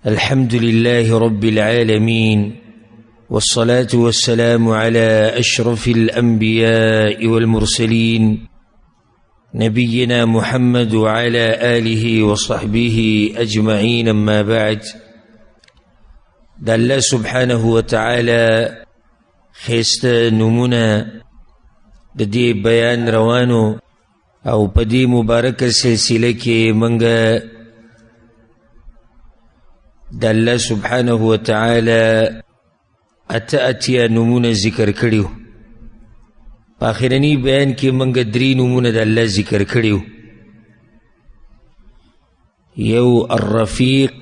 الحمد لله رب العالمين، والصلاة والسلام على أشرف الأنبياء والمرسلين، نبينا محمد وعلى آله وصحبه أجمعين، أما بعد. د الله سبحانه وتعالی ښایسته نومونه د دې بیان روانو، او په دې مبارکه سلسله کې موږ د الله سبحانه وتعالی 88 نومونه ذکر کړي وو. په آخرني بیان کې موږ درې نومونه د الله ذکر کړي وو. یو الرفیق،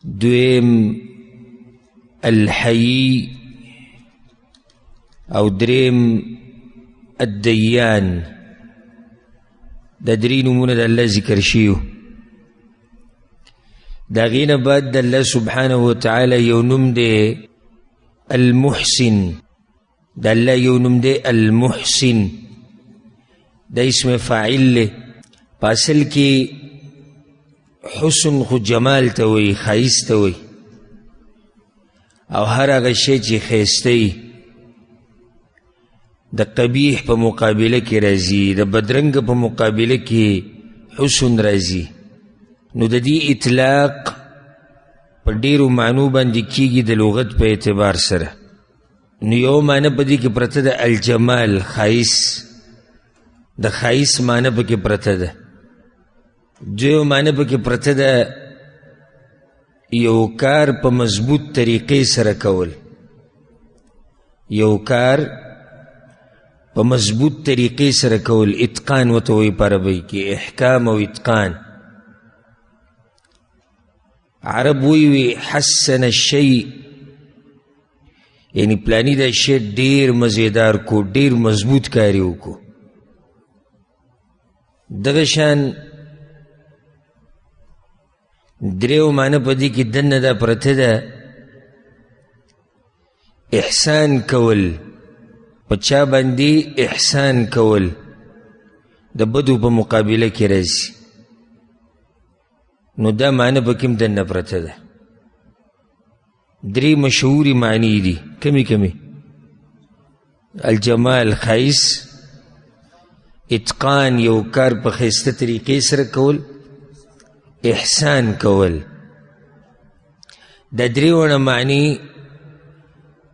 دویم الحیی، او دریم الدیان. دا درې نومونه د الله ذکر شوي. د هغې نه بعد د الله سبحانه وتعالی یو نوم دی المحسن. د الله یو نوم دی المحسن، دا اسم فاعل دی. په اصل کې حسن خو جمال ته وایي، ښایست ته وایي، او هر هغه شی چې ښایسته وي د قبیح په مقابله کې راځي، د بدرنګ په مقابله کې حسن راځي. نو د دې اطلاق په ډېرو معنو باندې کیږي د لغت په اعتبار سره. نو یو معنی په دې کې پرته ده الجمال، ښایست، د ښایست معنی پکې پرته ده. دویمه معنی پکې پرته ده یو کار په مضبوط طریقې سره کول، یو کار په مضبوط طریقې سره کول، اتقان ورته وایي په عربۍ کې، احکام او اتقان. عرب وایي وي حسن الشیء، یعنی پلانی دا شی ډېر مزیدار کو، ډېر مضبوط کار یې وکړو. دغه شان دریو معنی په دې کې دننه دا پرته ده احسان کول، په چا باندې احسان کول د بدو په مقابله کې راځي. نو دا معنی پکې هم دننه پرته ده. درې مشهورې معنی دي، کمې کمې: الجمال ښایست، اتقان یو کار په ښایسته طریقې سره کول، احسان کول. دا درې واړه معنی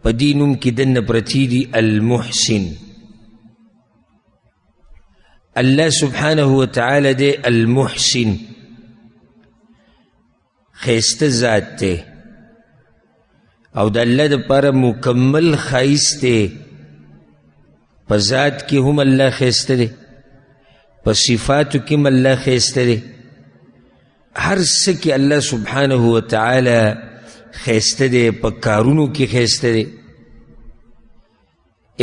په دې نوم کې دننه پرتې دي المحسن. الله سبحانه وتعالی دی المحسن، ښایسته ذات دی، او د الله دپاره مکمل ښایست دی. په ذات کې هم الله ښایسته دی، په صفاتو کې هم الله ښایسته دی، هر څه کې الله سبحانه وتعالی ښایسته دی، په کارونو کې ښایسته دی.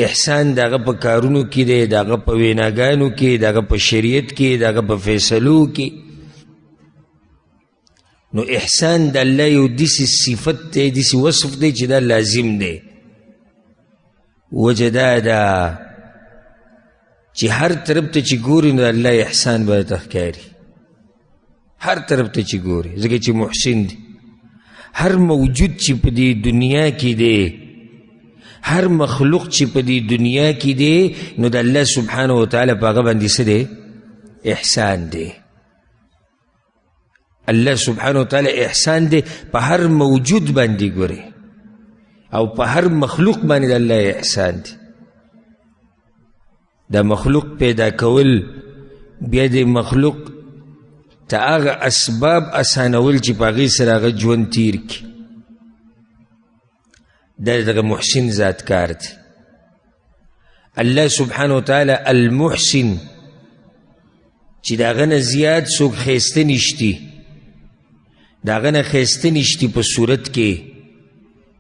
احسان د هغه په کارونو کې دی، د هغه په ویناګانو کې، د هغه په شریعت کې، د هغه په فیصلو کې. نو احسان د الله یو داسې صفت دی، داسې وصف دی چې دا لازم دی. وجه دا ده چې هر طرف ته چې ګوري نو د الله احسان به درته ښکاري، هر طرف ته چې ګوري، ځکه چې محسن دی. هر موجود چې په دې دنیا کې دی، هر مخلوق چې په دې دنیا کې دی، نو د الله سبحانه وتعالی په هغه باندې څه دی؟ احسان دی. الله سبحانه وتعالی احسان دی په هر موجود باندې ګوري، او په هر مخلوق باندې د الله احسان دی. دا مخلوق پیدا کول، بیا د مخلوق ته هغه اسباب اسانول چې په هغې سره هغه ژوند تیر کړي، دا دغه محسن ذات کار دی. الله سبحانه وتعالی المحسن چې د هغه نه زیات څوک ښایسته نشتي، د هغه نه ښایسته نشتي په صورت کې،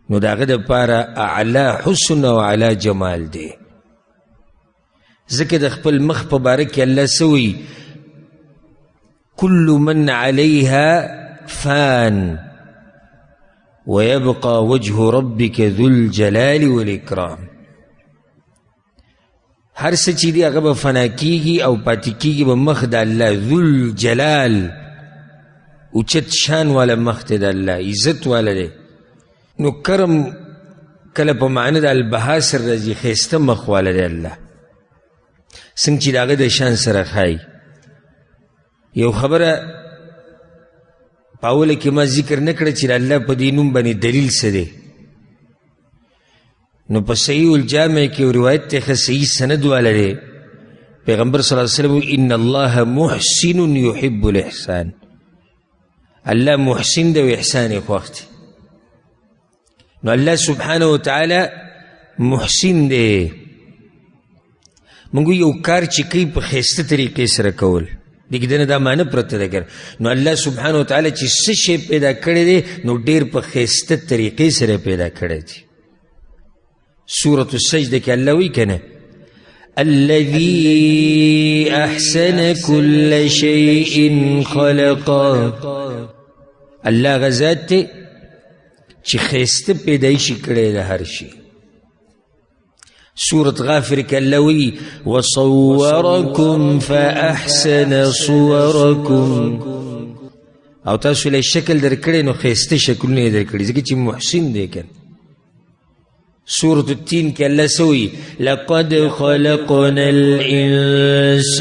نو د هغه دپاره اعلی حسن او اعلی جمال دی. ځکه د خپل مخ په باره کې الله څه وایي؟ كل من عليها فان ويبقى وجه ربك ذو الجلال والإكرام. هر څه چې دی هغه به فنا کیږي او پاتې کیږي به مخ د الله ذو الجلال، اوچت شان والا مخ دی د الله، عزت والا دی. نو کرم کله په معنی د البها سره راځي، ښایسته مخ والا دی الله، څنګه چې د هغه د شان سره ښایي. یو خبره په اوله کې ما ذکر نه کړه چې د الله په دې نوم باندې دلیل څه دی. نو په صحیح الجامع کې یو روایت دی، ښه صحیح سند والا دی. پیغمبر صلی الله علیه وسلم ان الله محسن يحب الاحسان، الله محسن دی او احسان یې خوښ دی. نو الله سبحانه وتعالی محسن دی. موږ یو کار چې کوي په ښایسته طریقې سره کول، دې کې دنه دا معنی پرته ده که نو الله سبحانه وتعالی چې څه شی پیدا کړی دی نو ډېر په ښایسته طریقې سره پیدا کړی دی. سورة السجدة کې الله وایي که نه الذي أحسن كل شيء خلقه، الله هغه ذات دی چې ښایسته پیدایشي کړی د هر شي. سورة غافر کې الله وایي وصورکم فأحسن صورکم، او تاسو له شکل درکړی نو ښایسته شکلونه یې درکړي، ځکه چې محسن دی که. سورة التين کې الله څه وایي؟ لقد خلقنا الإنسان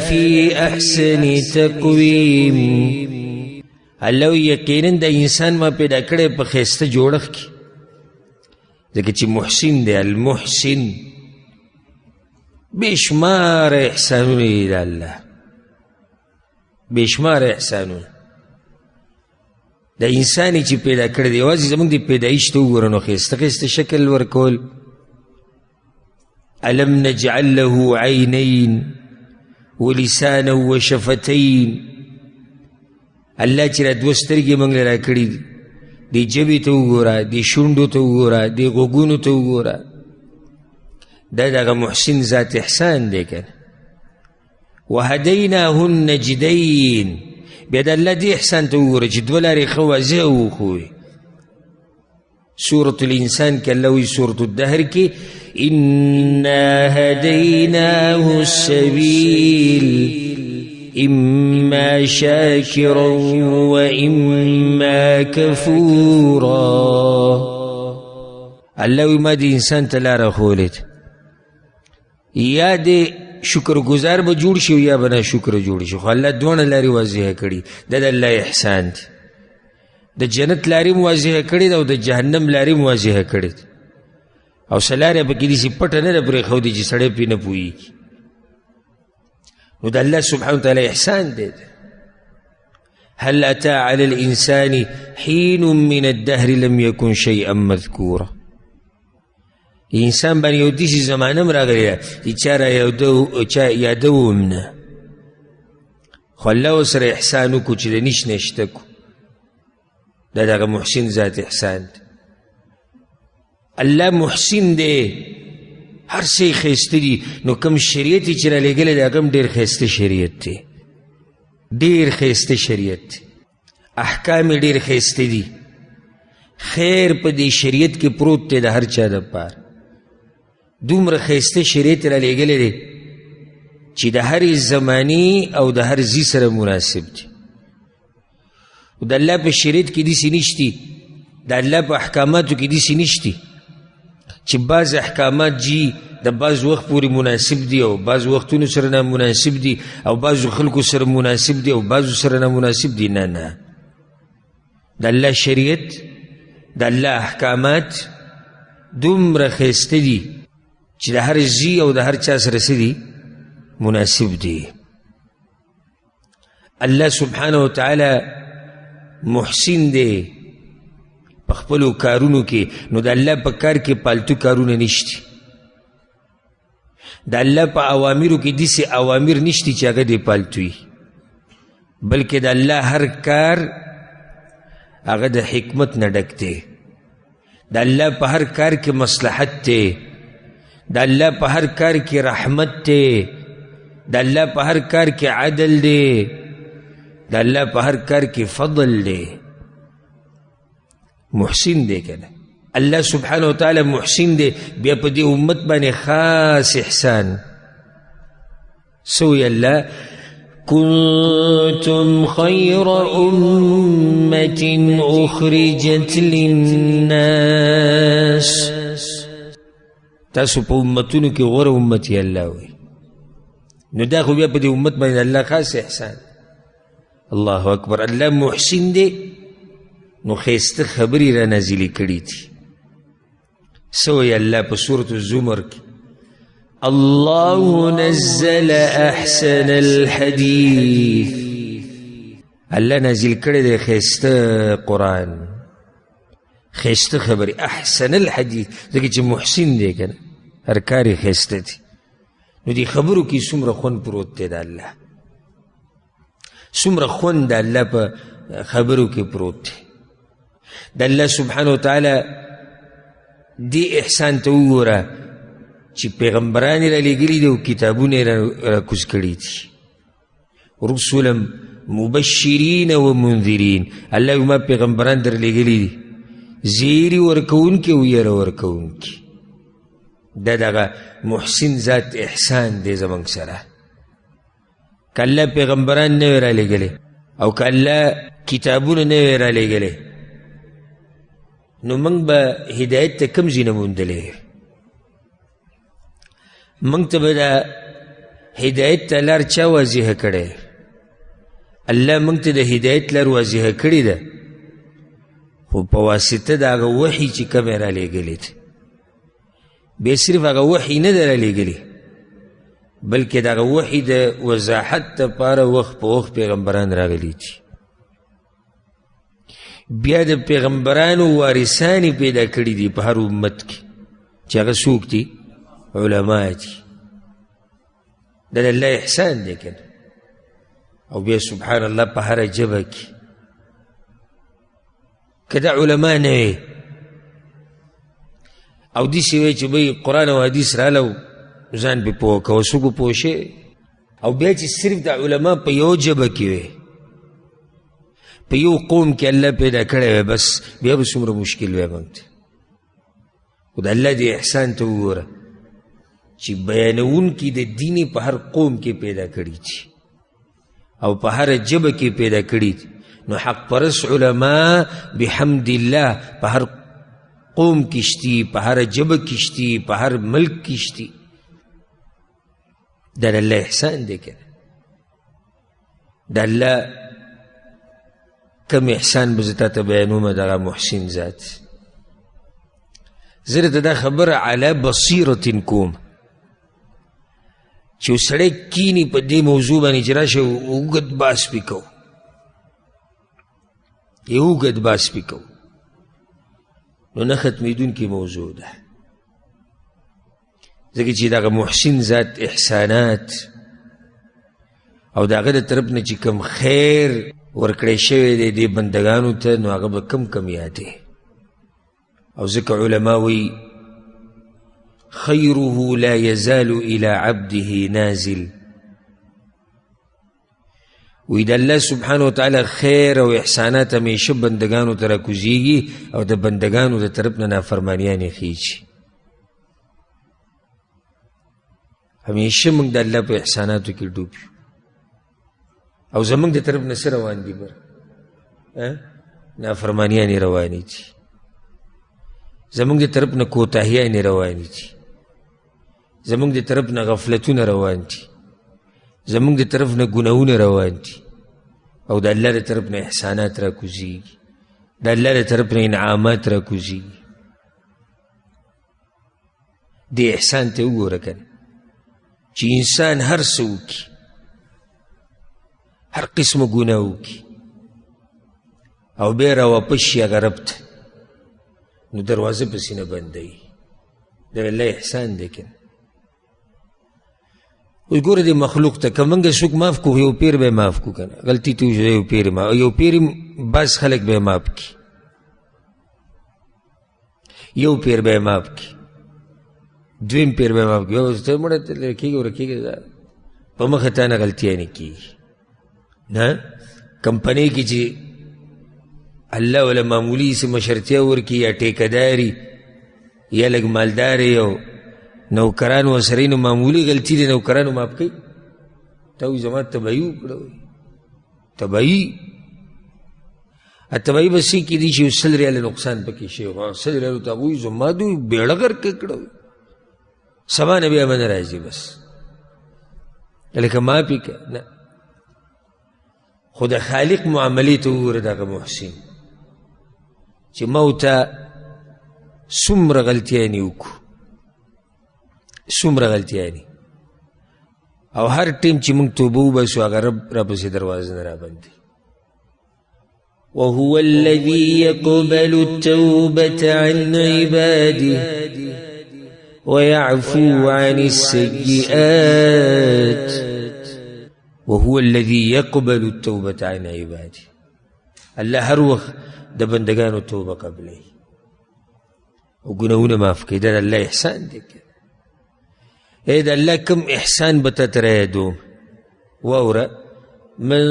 في أحسن تقویم. الله وایي یقینا د انسان ما پیدا کړی په ښایسته جوړښت کې، ځکه چې محسن دی. المحسن بېشماره احسانونه دي د الله، بېشماره احسانونه د انسان یې چې پیدا کړی دی. یوازې زموږ د پیدایش ته وګوره نو ښایسته ښایسته شکل ورکول. الم نجعل له عینین ولسانا وشفتین، الله چې را دوه سترګې موږ له راکړي دي، دې ژبې ته وګوره، دې شونډو ته وګوره، دې غوږونو ته وګوره، دا د هغه محسن ذات احسان دی که نه. وهدیناه النجدین، بیا د الله دې احسان ته وګوره چې دوه لارې ښه واضح وښووي. سورة الإنسان کې الله وایي سورة الدهر کې إنا هدیناه السبیل إما شاکرا وإما کفورا. الله وایي ما دې انسان ته لاره ښوولې ده، یا دې شکرګزار به جوړ شي یا به ناشکر جوړ شي، خو الله دواړه لارې واضح کړي. دا د الله احسان دی. د جنت لارې هم واضح کړې ده او د جهنم لارې هم واضح کړې ده، او څه لارې پکې داسې پټه نه ده پرېښودې چې سړی پرې نه پوهېږي. نو د الله سبحانه وتعالی احسان دی. هل أتى على الإنسان حين من الدهر لم يكن شيئا مذكورا. انسان باندې یو داسې زمانه هم راغلې ده چې چا را یادوو هم نه، خو الله ورسره احسان وکړو چې د نش نه شته کړو. دا د هغه محسن ذات احسان دی. الله محسن دی، هر څه یې ښایسته دي. نو کوم شریعت یې چې رالیږلی دی هغه هم ډېر ښایسته شریعت دی، ډېر ښایسته شریعت دی، احکام یې ډېر ښایسته دي. خیر په دې شریعت کې پروت دی د هر چا دپاره. دومره ښایسته شریعت رالیږلی دی چې د هرې زمانې او د هر ځای سره مناسب دی. د الله په شریعت کې داسې نشتي، د الله په احکاماتو کې داسې نشتي چې بعض احکامات جي د بعض وخت پورې مناسب دي او بعض وختونو سره نامناسب دي او بعضو خلکو سره مناسب دي او بعضو سره نامناسب دي. نه نه، د الله شریعت، د الله احکامات دومره ښایسته دي چې د هر ځای او د هر چا سره څه دي؟ مناسب دي. الله سبحانه وتعالی محسن دی په خپلو کارونو کې. نو د الله په کار کې پالتو کارونه نشتي، د الله په اوامرو کې داسې اوامر نشتي چې هغه دې پالتو وي، بلکې د الله هر کار هغه د حکمت نه ډک دی. د الله په هر کار کې مصلحت دی، د الله په هر کار کې رحمت دی، د الله په هر کار کې عدل دی، د الله په هر کار کې فضل دی. محسن دی که نه؟ الله سبحانه وتعالی محسن دی. بیا په دې امت باندې خاص احسان سوی الله کنتم خیر امة اخرجت للناس. تاسو په امتونو کې غوره امت یې الله وایي. نو دا خو بیا په دې امت باندې الله خاص احسان. الله اکبر، الله محسن دی، نو ښایسته خبرې را نازلې کړي دي. څه وایي الله په سورة الزمر کې؟ الله نزل احسن الحدیث. الله نازل کړی دی ښایسته قرآن، ښایسته خبرې، احسن الحدیث، ځکه چې محسن دی که نه، هر کار یې ښایسته دی. نو دې خبرو کې څومره خوند پروت دی د الله، څومره خوند د الله په خبرو کې پروت دی. د الله سبحانه وتعالی دې احسان ته وګوره چې پیغمبران یې رالیږلي دي او کتابونه یې راکوز کړي دي. رسلا مبشرین و منذرین، الله ما پیغمبران درلیږلي دي، زیری ورکوونکي او یره ورکوونکي. دا دغه محسن ذات احسان دی زموږ سره. که الله پیغمبران نه وی رالیږلي او که الله کتابونه نه وی رالیږلي، نو موږ به هدایت ته کوم ځای نه موندلی؟ موږ ته به دا هدایت ته لار چا واضحه کړې؟ الله موږ ته د هدایت لار واضحه کړې ده، خو په واسطه د هغه وحي چې کومه رالیږلې ده. بیا صرف هغه وحي نه ده رالیږلې، بلکې د هغه وحي د وضاحت لپاره وخت په وخت پیغمبران راغلي دي. بیا د پیغمبرانو وارثان یې پیدا کړي دي په هر امت کې، چې هغه څوک دي؟ علما دي. دا د الله احسان دی که نه. او بیا سبحان الله په هره ژبه کې که دا علما نه وي او داسې وی چې بی قرآن او حدیث راله ځان پرې پوه کوه، څوک به پوه شي؟ او بیا چې صرف د علما په یو ژبه کې وي، په یو قوم کې الله پیدا کړی وی، بس بیا به څومره مشکل وی موږ ته. خو د الله دې احسان ته وګوره چې بیانوونکي د دین په هر قوم کې پیدا کړي دي او په هره ژبه کې پیدا کړي دي. نو حق پرست علما بحمد الله په هر قوم کې شتي، په هره ژبه کې شتي، په هر ملک کې شتي. دا د الله احسان دی که نه. د الله کم احسان به زه تا ته بیانوم، دغه محسن ذات. زه درته دا خبره علی بصیرة کوم چې یو سړی کیني په دې موضوع باندې چې راشه اوږد بحث پرې کوو، یو اوږد بحث پرې کوو، نو نه ختمېدونکې موضوع ده. ځکه چې دغه محسن ذات احسانات او د هغه د طرف نه چې کوم خیر ورکړی شوی دی دې بندګانو ته، نو هغه به کم کم یادې. او ځکه علما وایي خیره لا یزال الی عبده نازل، وایي د الله سبحانه وتعالی خیر او احسانات همیشه بندګانو ته راکوزیږي او د بندګانو د طرف نه نافرمانیانې خیږي. همیشه موږ د الله په احساناتو کې ډوب یو او زموږ د طرف نه څه روان دي؟ بر نافرمانیانې روانې دي، زموږ د طرف نه کوتاهیانې روانې دي، زموږ د طرف نه غفلتونه روان دي، زموږ د طرف نه ګناهونه روان دي، او د الله د طرف نه احسانات راکوزیږي، د الله د طرف نه انعامات راکوزیږي. دې احسان ته وګوره که نه چې انسان هر څه وکړي، هر قسمه ګناه وکړي او بیا راواپس شي هغه رب ته، نو دروازه پسې نه بندوي. دا الله احسان دی که نه. اوس ګوره دې مخلوق ته که موږ څوک معاف کړو، یو پیر به یې معاف کړو که نه، غلطي ترې وشوه، یو پیر معاف، یو پیر بعض خلک به یې معاف کړي، یو پیر به یې معاف کړي، دویم پیر به یې معاف کړي، بیا به ته مړه ته لرې کېږي ورکېږي، په مخه تا نه غلطیانې کېږي. نه کمپنۍ کې چې الله وله معمولي څه مشرتیا ورکړي یا ټیکهداري یا لږ مالداري او نوکران ورسره، نو معمولي غلطي د نوکرانو معاف کوي. تا وایي زما تباهي وکړه، وایي تباهي. تباهي به څه کېدی چې یو 100 ریاله نقصان پکې شوی، خو هغه 100 ریالو ته هغوی زما دوی بېړه غرقه کړه، سبا نه بیا به نه راځي، بس لکه ما پې که نه. خو د خالق معاملې ته وګوره دغه محسن چې ما او تا څومره غلطیانې وکړو، څومره غلطیانې، او هر ټیم چې موږ توبه وباسو هغه رب راپسې دروازه نه رابندي. وهو الذي يقبل التوبة عن عباده ويعفو عن السيئات. وهو الذي يقبل التوبة عن عباده. الله هر وخت د بندګانو توبه قبلوي او ګناهونه معاف کوي. دا د الله احسان دی. ای د الله کوم احسان به تا ته رایادوم؟ واوره، من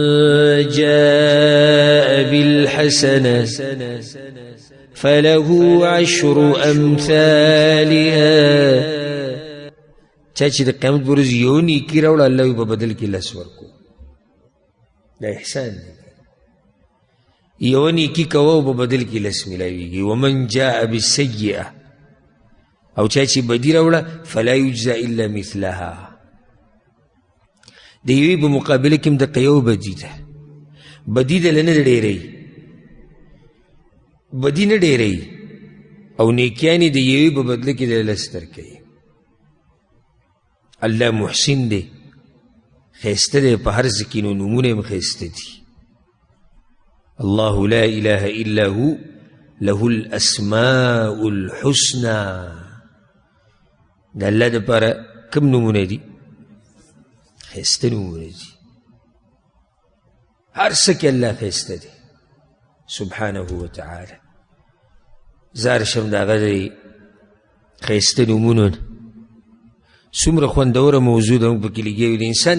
جاء بالحسنة فله عشر أمثالها. چا چې د قیامت په ورځ یو نیکي راوړه، الله یې په بدل کې 10 ورکو. دا احسان دی. یو نیکي کوه او په بدل کې 10 میلاویږي. ومن جاء بالسیئة، او چا چې بدي راوړه، فلا یجزا الا مثلها. د یوې په مقابله کې هم دقه یو بدي ده. بدي ده له نه ډېروي، بدي نه ډېروي، او نیکیانې د یوې په بدله کې د 10 درکوي. الله محسن دی، ښایسته دی په هر څه کې، نو نومونه یې هم ښایسته دي. الله لا اله الا هو له الاسماء الحسنى. د الله دپاره کوم نومونه دي؟ ښایسته نومونه دي. هر څه کې الله ښایسته دی سبحانه وتعالی. زار شم د هغه دی ښایسته نومونو. څومره خوندوره موضوع ده موږ پکې لګیا یو. د انسان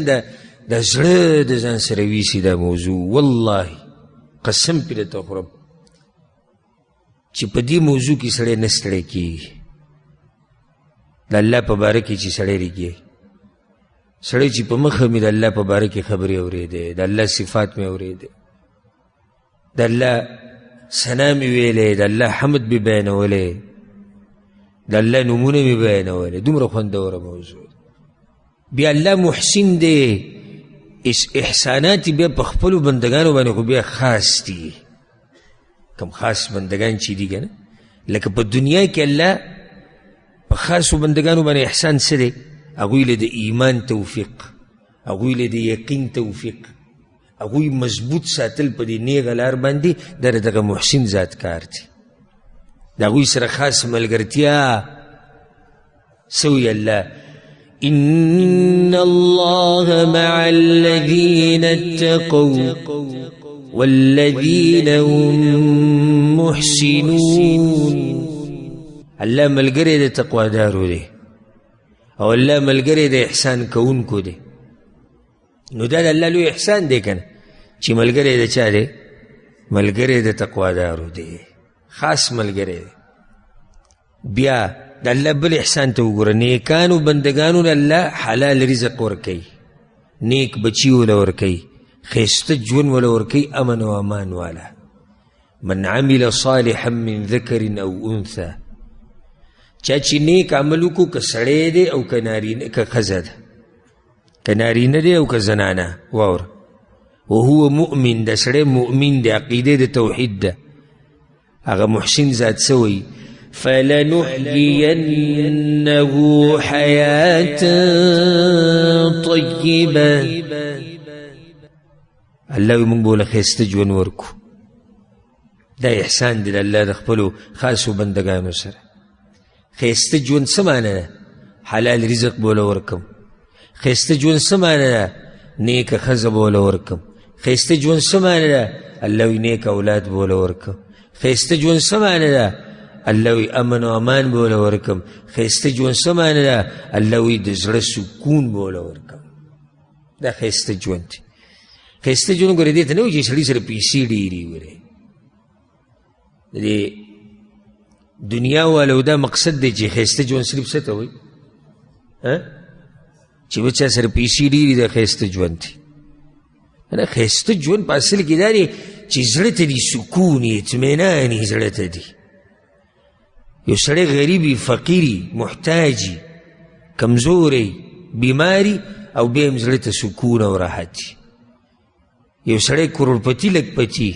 د زړه د ځان سره ویسي دا موضوع. والله قسم پرې درته خورم چې په دې موضوع کې سړی نه ستړی کېږي. د الله په باره کې چې سړی لګیا، سړی چې په مخه مې د الله په باره کې خبرې اورېدې، د الله صفات مې اورېدې، د الله ثنا مې ویلې، د الله حمد مې بیانولې، د الله نومونه مې بیانولې، دومره خوندوره موضوع ده. بیا الله محسن دی، احسانات یې بیا په خپلو بندګانو باندې خو بیا خاص دي. کوم خاص بندګان چې دي که نه، لکه په دنیا کې الله په خاصو بندګانو باندې احسان څه دی؟ هغوی له د ایمان توفیق، هغوی له د یقین توفیق، هغوی مضبوط ساتل په دې نیغه لار باندې، دا د دغه محسن ذات کار دی. د هغوی سره خاص ملګرتیا. څه وایي الله؟ إن الله مع الذين اتقوا والذين هم محسنون. الله ملګری د تقوادارو دی او الله ملګری د احسان کوونکو دی. نو دا د الله لوی احسان دی که نه چې ملګری د چا دی؟ ملګری د تقوادارو دی، خاص ملګری دی. بیا د الله بل احسان ته وګوره، نیکانو بندګانو له الله حلال رزق ورکوي، نیک بچي وله ورکوي، ښایسته ژوند وله ورکوي، امن او امان والا. من عمل صالحا من ذکر او انثى، چا چې نیک عمل وکړو، که سړی دی او که نارینه، که ښځه ده، که نارینه دی او که زنانه، واوره، وهو مؤمن، دا سړی مؤمن دی، عقیده د توحید ده، هغه محسن ذات څه وایي؟ فلنحيينه حياة طيبة. الله وایي موږ به له ښایسته ژوند ورکړو. دا احسان دی د الله د خپلو خاصو بندګانو سره. ښایسته ژوند څه معنی ده؟ حلال رزق به له ورکم. ښایسته ژوند څه معنی ده؟ نیکه ښځه به له ورکم. ښایسته ژوند څه معنی ده؟ الله وایي نیک اولاد به له ورکم. ښایسته ژوند څه معنی ده؟ الله وایي امن او امان به له ورکم. ښایسته ژوند څه معنی ده؟ الله وایي د زړه سکون به له ورکم. دا ښایسته ژوند دی. ښایسته ژوند ګورې دې ته نه وایي چې سړي سره پیسې ډېرې ګورې. د دې دنیا والو دا مقصد دی چې ښایسته ژوند صرف څه ته وایي؟ چې به چا سره پیسې ډېرې د ښایسته ژوند دی. نه، ښایسته ژوند په اصل کې دا دی چې زړه ته دي سکون وي، اطمینان وي زړه ته دي. یو سړی غریب وي، فقیر وي، محتاج وي، کمزوری، بیمار وي، او بیا هم زړه ته سکون او راحت وي. یو سړی کروړپتي لکپتي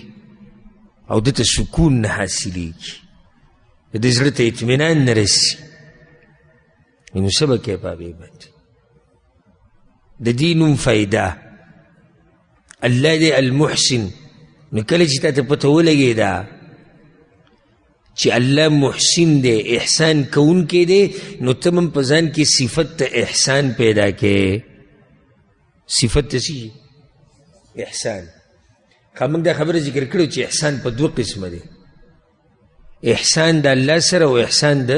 او ده ته سکون نه حاصلېږي، د ده زړه ته اطمینان نه رسي، نو څه به کوې په هغې باندې؟ د دې نوم فایده الله دی المحسن. نو کله چې تا ته پته ولګېده چې الله محسن دی، احسان کوونکی دی، نو ته هم په ځان کې صفت ته احسان پیدا کړې. صفت ته څه؟ احسان. ښه، موږ دا خبره ذکر کړو چې احسان په دوه قسمه دی، احسان د الله سره او احسان د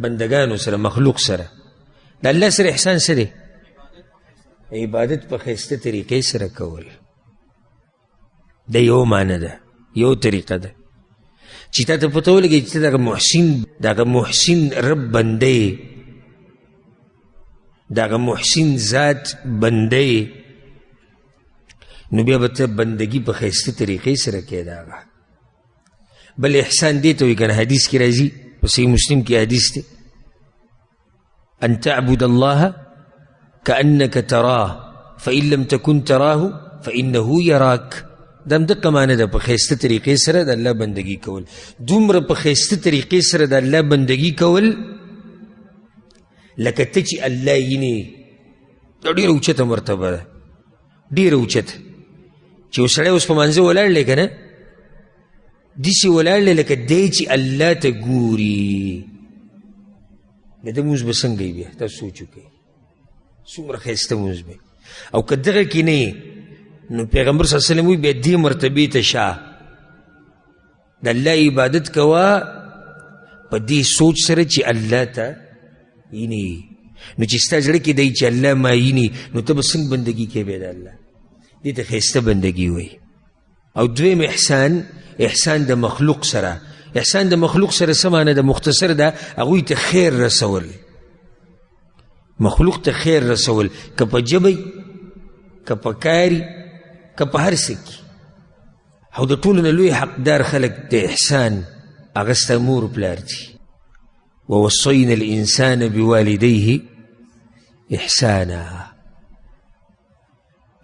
بندګانو سره، مخلوق سره. د الله سره احسان څه دی؟ عبادت په ښایسته طریقې سره کول. دا یو معنی ده، یو طریقه ده چې تا ته پته ولګي چې دغه محسن، دغه محسن رب بنده یې، دغه محسن ذات بنده یې، نو بیا به ته بندګي په ښایسته طریقې سره کوې. دغه بل احسان دې ته وایي که نه، حدیث کې راځي، په صحیح مسلم کې حدیث دی، ان تعبد الله كأنك تراه فإن لم تكن تراه فإنه يراك. دا هم دقه معنی ده، په ښایسته طریقې سره د الله بندګي کول. دومره په ښایسته طریقې سره د الله بندګي کول لکه ته چې الله یینې، دا ډېره اوچته مرتبه ده، ډېره اوچته. چې یو سړی اوس په مانځه ولاړ دی که نه، داسې ولاړ دی لکه دی چې الله ته ګوري، د ده لمونځ به څنګه وي؟ بیا تاسو سوچ وکړئ څومره ښایسته لمونځ به. او که دغه کې نه نو پیغمبر صلی الله علیه وسلم وایي بیا دې مرتبې ته شه، د الله عبادت کوه په دې سوچ سره چې الله ته ویني. نو چې ستا زړه کې دی چې الله ما ویني، نو ته به څنګه بندګي کوې بیا د الله؟ دې ته ښایسته بندګي وایي. او دویم احسان، احسان د مخلوق سره. احسان د مخلوق سره څه معنی ده؟ مختصر ده، هغوی ته خیر رسول، مخلوق ته خیر رسول، که په ژبه که په کار که په هر څه کې. او د ټولو نه لوی حقدار خلک د احسان هغه ستا مور پلار دي. ووصینا الانسان بوالدیه احسانا.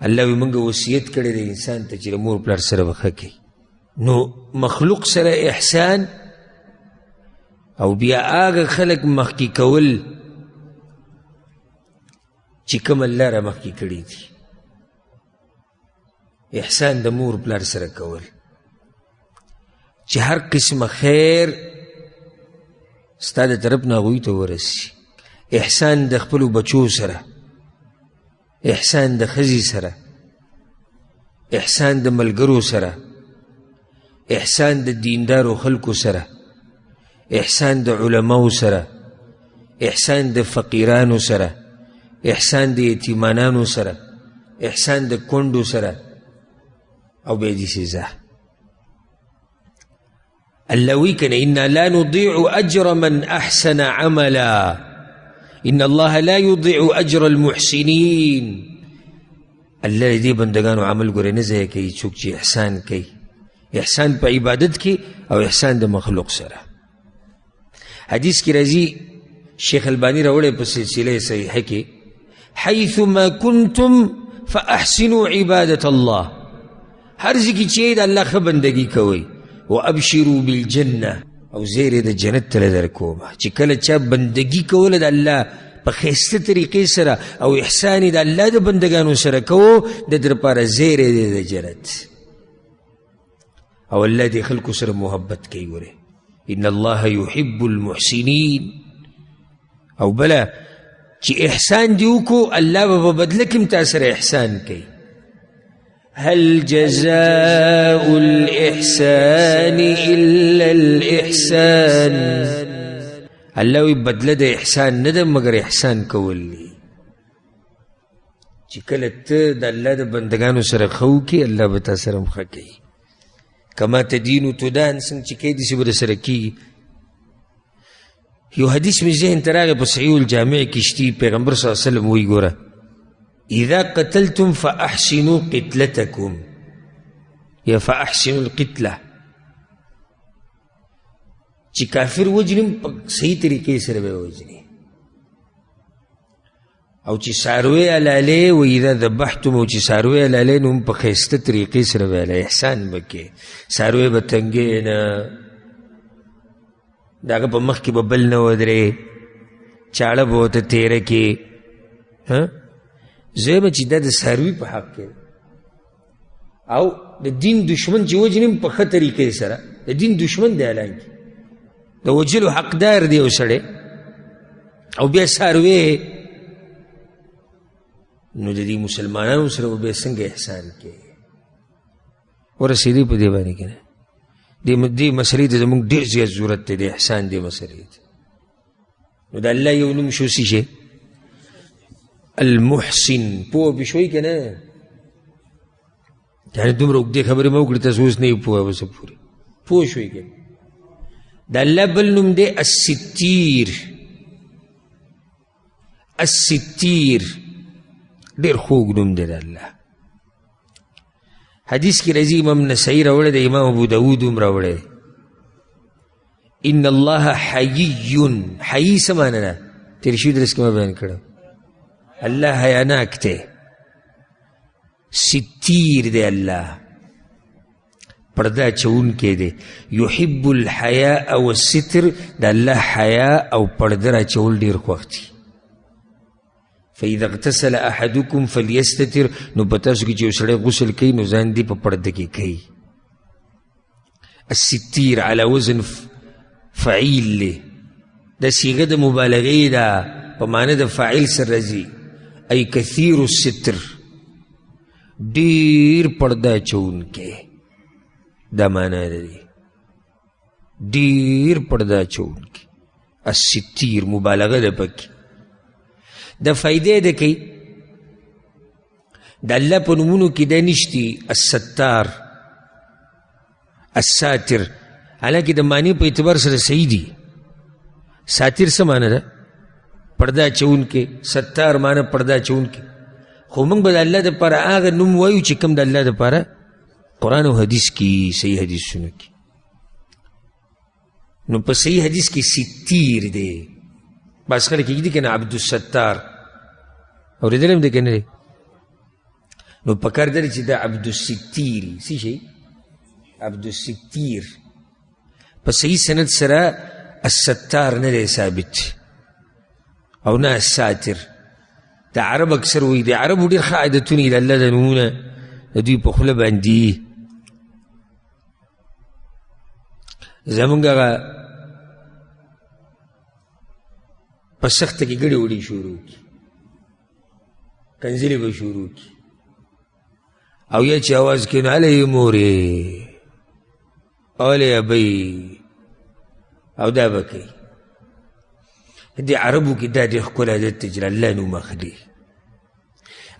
الله وایي موږ وصیت کړی دی انسان ته چې د مور پلار سره به ښه کوي. نو مخلوق سره احسان، او بیا هغه خلک مخکې کول چې کوم الله را مخکې کړي دي. احسان د مور پلار سره کول چې هر قسمه خیر ستا د طرف نه هغوی ته ورسي. احسان د خپلو بچو سره، احسان د ښځې سره، احسان د ملګرو سره، احسان د دیندارو خلکو سره، احسان د علماو سره، احسان د فقیرانو سره، احسان د یتیمانانو سره، احسان د کونډو سره، او بیا دې سزا. الله وایي که نه، انا لا نضيع اجر من احسن عملا ان الله لا يضيع اجر المحسنين. الله دې بندگانو عمل ګورې نه ضایع کوي څوک چې احسان کوي، احسان په عبادت کې او احسان د مخلوق سره. حدیث کې راځي، شیخ الباني راوړی په سلسله صحیحه کې، حیثما کنتم فاحسنوا عبادة الله. هر ځای کې چې د الله ښه بندګي کوئ، وابشروا بالجنة، او زیری د جنت ته درکومه. چې کله چا بندګي کوله د الله په ښایسته طریقې سره او احسان یې د الله د بندګانو سره کوو، د ده لپاره زیری دی د جنت. او الله دې خلکو سره محبت کوي. ګورې، ان الله يحب المحسنین. او بله چې احسان دې وکړو، الله به په بدله کې هم تا سره احسان کوي. هل جزاء الإحسان إلا الإحسان. الله وی بدله د احسان نه ده مګر احسان کول دي. چې کله ته د الله د بندګانو سره ښه وکړې، الله به تا سره هم ښه کوي. کما تدین تدان، څنګه چې کوې داسې به درسره کېږي. یو حدیث مې ذهن ته راغی، په صحیح الجامع کې شتي، پیغمبر صلی الله علیه وسلم وایي ګوره اذا قتلتم فاحسنوا قتلتكم، یا فاحسنوا القتله، چې کافر وجنم په صحیح طریقې سره به وجني، او چې څاروی حلالې و اذا ذبحتم، او چې څاروی حلالې نو هم په ښایسته طریقې سره به حلالې، احسان به کوې، څاروی به تنګې نه، د هغه په مخ کې به بل نه ودرې، چاړه به ورته تېره کړې. زه وایم چې دا د څاروي په حق کې، او د دین دشمن چې وژني هم په ښه طریقې سره، د دین دشمن دی حالانکې د وژلو حقدار دی یو سړی، او بیا څاروی، نو د دې مسلمانانو سره به بیا څنګه احسان کوي؟ ورسېدی په دې باندې که نه؟ دې مسئلې ته زموږ ډېر زیات ضرورت دی، د احسان دې مسئلې ته. نو د الله یو نوم شو څه شی؟ المحسن. پوه پې شوئ که نه؟ یعنې دومره اوږدې خبرې مه وکړې، تاسو اوس نه یې پوه اوسه پورې پوه شوئ که نه؟ د الله بل نوم دی الستیر. الستیر ډېر خوږ نوم دی د الله. حدیث کې راځي، امام نسائی راوړی دی، امام ابو داود هم راوړی، ان الله حیی. حیی څه معنی ده؟ تېر شوي درس کې ما بیان کړه. الله حیاناک دی، ستیر دی، الله پرده اچوونکی دی. یحب الحیاء والستر، د الله حیا او پرده راچول ډېر خوښ دي. فإذا اغتسل أحدكم فليستتر، نو په تاسو کې چې یو سړی غسل کوي نو ځان دې په پرده کې کوي. الستیر على وزن فعیل دی، دا صیغه د مبالغې ده، په معنی د فاعل سره راځي، ای کثیر الستر، ډېر پرده اچوونکی، دا معنا لري، ډېر پرده اچوونکی. الستیر مبالغه ده پکې. دا فایده ده کوي د الله په نومونو کې دا نشتي الستار الساتر، حالانکه د معنی په اعتبار سره صحیح دي. ساتر څه معنی ده؟ پرده اچوونکی. ستار معنی پرده اچوونکی. خو موږ به د الله دپاره هغه نوم وایو چې کوم د الله دپاره قرآن او حدیث کې صحیح حدیثونو کې. نو په صحیح حدیث کې ستیر دی. بعض خلک یې دي که نه عبدالستار، اورېدلی هم دی که نه دی؟ نو پکار دی چې دا عبدالستیر څه شي؟ عبدالستیر په صحیح سند سره الستار نه دی ثابت او نه الساتر. د عرب اکثر وایي، د عربو ډېر ښه عادتونه دي، د الله د نومونه د دوی په خوله باندې. زمونږ هغه په سخته کې ګړې وړې شروع کړي، کنځلې به شروع کړي، او یا چې اواز کوي نو هلی مورې، هلی ابۍ، او دا به کوي. دې عربو کې دا ډېر ښکلی عادت دی چې د الله نوم اخلي.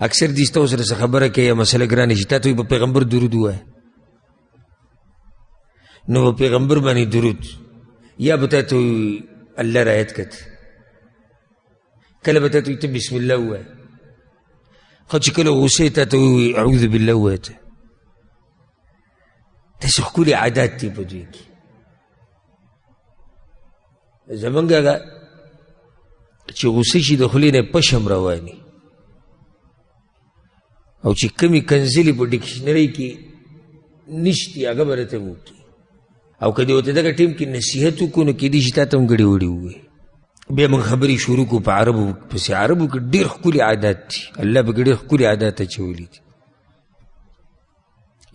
اکثر دې ستاسو سره څه خبره کوي یا مسله ګرانه شي، تا ته وایي په پیغمبر درود ووایه، نو په پیغمبر باندې درود، یا به تا ته وایي الله رعایت کړه، کله به تا ته وایي ته بسم الله ووایه، خو چې کله غوسې تا ته وایي اعوذ بالله ووایه ته. داسې ښکلي عادات دي په دوی کې. زمونږ هغه چې غوسه شي د خولې نه پشم رواني، او چې کمې کنځلې په ډکشنرۍ کې نشتي هغه به راته وکړي، او که دې ورته دغه ټیم کې نصیحت وکړو نو کېدای شي تا ته هم ګړې وړې ووایي. بیا موږ خبرې شروع کړو په عربو پسې. عربو کې ډېر ښکلي عادات دي، الله پکې ډېر ښکلي عادات اچولي دي.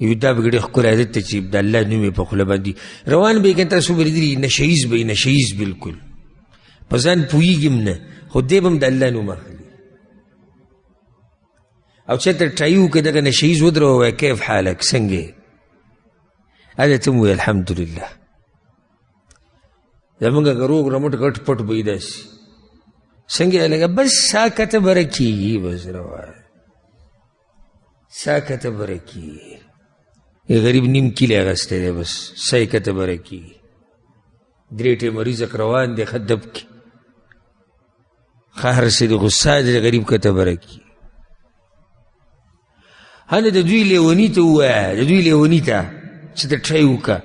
یو دا پکې ډېر ښکلی عادت دی چې د الله نوم یې په خوله باندې روان به یې، که تاسو به لیدلي نشه ییز به یې، نشه ییز بلکل په ځان پوهېږي هم نه، خو دی به هم د الله نوم اخلي. او چېرته ټایي وکړي دغه نشه ییز ودروه، وایي کیف حالک، څنګه یې؟ هغه ته هم ووایي الحمدلله. زمونږ هغه روغ رمټ غټ پټ به یې داسې څنګه یې لګه، بس ساکته بره کېږي، بس روان ساکته بره کېږي. غریب نیم کیلی اخیستی دی، بس سا یې کته بره کېږي. درې ټیمه رزق روان دی، ښه دب کې ښه هر څه دي، خو ساه دې غریب کته بره کړي. هله د دوی لیوني ته ووایه، د دوی لیوني ته چې ته ټری وکړه،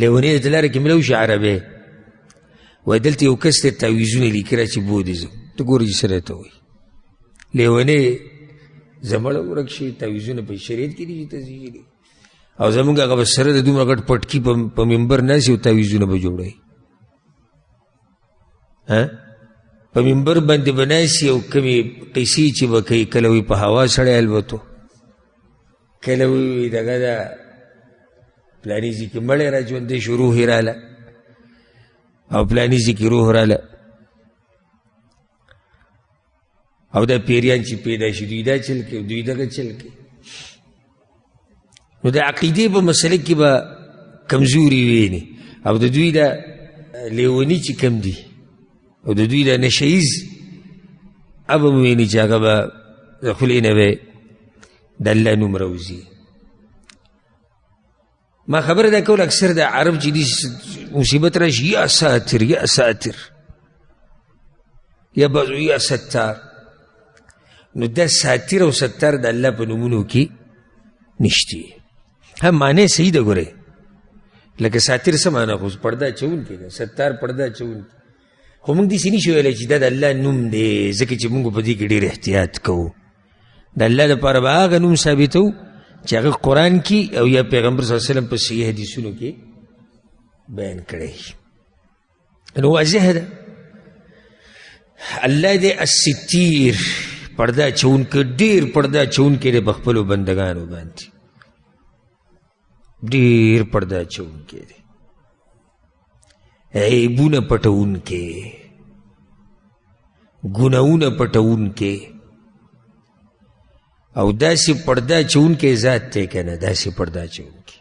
لیونی ته لاره کې ملو شي عربی، وایي دلته یو کس دی تعویذونه لیکي را چې بودې ځم، ته ګوره چې څه راته وایي. لیونی زمړه ورک شي، تعویذونه په شریعت کې دي چې تزیږي دي، او زمونږ هغه به سره د دومره غټ پټکي په منبر ناست او تعویذونه به جوړوي، په منبر باندې به ناست او کومې قیصې چې به کوي، کله وایي په هوا سړی الوتو، کله وایي دغه ده پلاني ځای کې مړی را ژوندی شو، روح یې راله، او پلاني ځای کې روح راله، او دا پیریان چې پیدا شي دوی دا چل کوي، دوی دغه چل کوي. نو د عقیدې په مسله کې به کمزوري ویني، او د دوی دا لیوني چې کم دي، او د دوی دا نشهیز هغه به ویني چې هغه به د خولې نه به د الله نوم راوځي. ما خبره دا کوله اکثر د عرب چې دي مصیبت راشي، یا ساتر یا ساتر، یا بعضو یا ستار. نو دا ساتر او ستار د الله په نومونو کې نشته. هم معنی صحیح ده، ګورئ لکه ساتر څه معنی، خو پرده اچوونکی ده، ستار پرده اچوونکی، خو موږ داسې نشو ویلی چې دا د الله نوم دی، ځکه چې موږ په دې کې ډېر احتیاط کوو. د الله دپاره به هغه نوم ثابتوو چې هغه قرآن کې او یا پیغمبر صلی الله علیه وسلم په صحیح حدیثونو کې بیان کړی. نو واضح ده الله دې الستیر، پرده اچوونکی، ډېر پرده اچوونکی دی په خپلو بندګانو باندې، ډېر پرده اچوونکی دی، عیبونه پټوونکی، ګناهونه پټوونکی، او داسې پرده اچوونکی ذات دی که نه، داسې پرده اچوونکی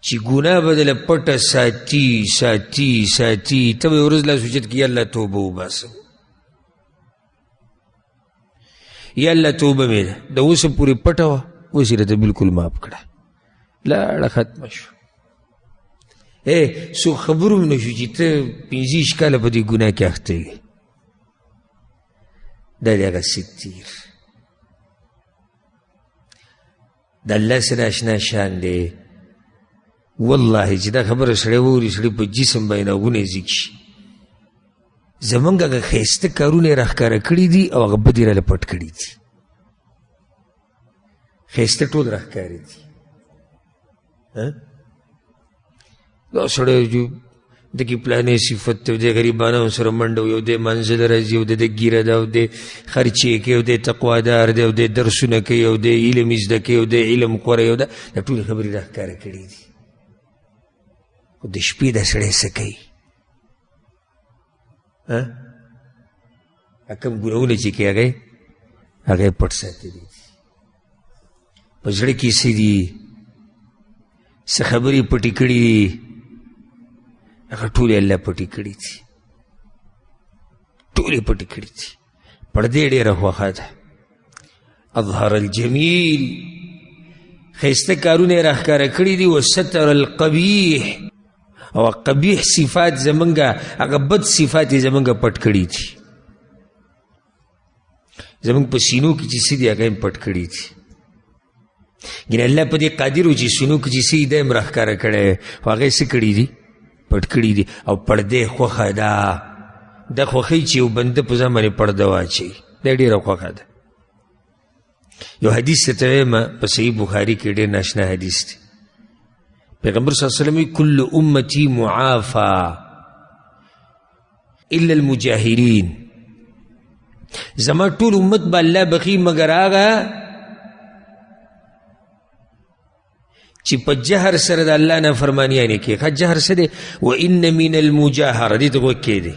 چې ګناه به دله پټه ساتي ساتي ساتي، ته به یې ورځ لاس اوچت کړي، یا الله توبه وباسم، یا الله توبه مې ده، د اوسه پورې پټه وه، اوس یې راته بلکل معاف کړه، لاړه ختمه شو. څوک خبر هم نه شو چې ته 25 کاله په دې ګناه کې اخته یې. دا دی هغه ستیر، د الله سره اشنا شان دی. والله چې دا خبره سړی واوري، سړی په جسم باندې ناغونه ځیږ شي. زمونږ هغه ښایسته کارونه یې راښکاره کړي دي او هغه بدې راله پټ کړي دي. ښایسته ټول راښکاره دي. دا سړی چې د کې پلانې صفت دی، د غریبانو سره منډه وي، او دی منزل راځي، او د ده ږیره ده، او دی خرچې کوي، او دی تقوادار دی، او دی درسونه کوي، او دی علم زده کوي، او دی علم خوروي، او دا ټولې خبرې راښکاره کړي دي. خو د شپې دا سړی څه کوي؟ کوم ګناهونه چې کوي هغه یې پټ ساتلي دي. په زړه کې څه دي، څه خبرې پټې کړي دي، هغه ټولې الله پټې کړي دي، ټولې پټې کړي دي. پردې ډېره خوښه ده. اظهر الجمیل، ښایسته کارونه یې راښکاره کړي دي. وستر القبیح، او قبیح صفات زمونږ، هغه بد صفات یې زمونږ پټ کړي دي. زمونږ په سینو کې چې څه دي هغه یې پټ کړي دي. ګنې الله په دې قادر و چې سینو کې چې څه دي دا یې هم راښکاره کړی، خو هغه یې څه کړي دي؟ پټ کړي دي. او پردې خوښه ده، دا خوښوي چې یو بنده په ځان باندې پرده واچوي، دا ډېره خوښه ده. یو حدیث ته وایم، په صحیح بخاري کې ډېر ناشنا حدیث دی. پیغمبر صلی الله علیه وسلم وایي کل امتي معافا الا المجاهرین، زما ټول امت به الله بخي مګر هغه چې په جهر سره د الله نافرمانیانې کوي. ښه جهر څه دی؟ وان من المجاهره، دې ته غوږ کښېږدئ.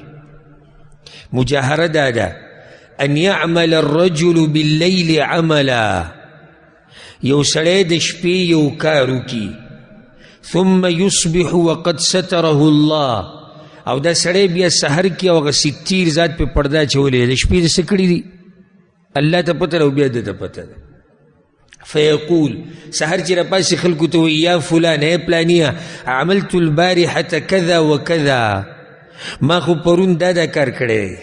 مجاهره دا ده ان يعمل الرجل بالليل عملا، یو سړی د شپې یو کار وکړي، ثم يصبح وقد ستره الله، او دا سړی بیا سحر کې او هغه ستیر ذات پې پرده اچولې ده، د شپې د څه کړي دي الله ته پته ده او بیا ده ته پته ده. فیقول، سحر چې راپاڅي خلکو ته وایي یا فلان، ای پلانیه، عملت البارحة کذا وکذا، ما خو پرون دا دا کار کړی دی.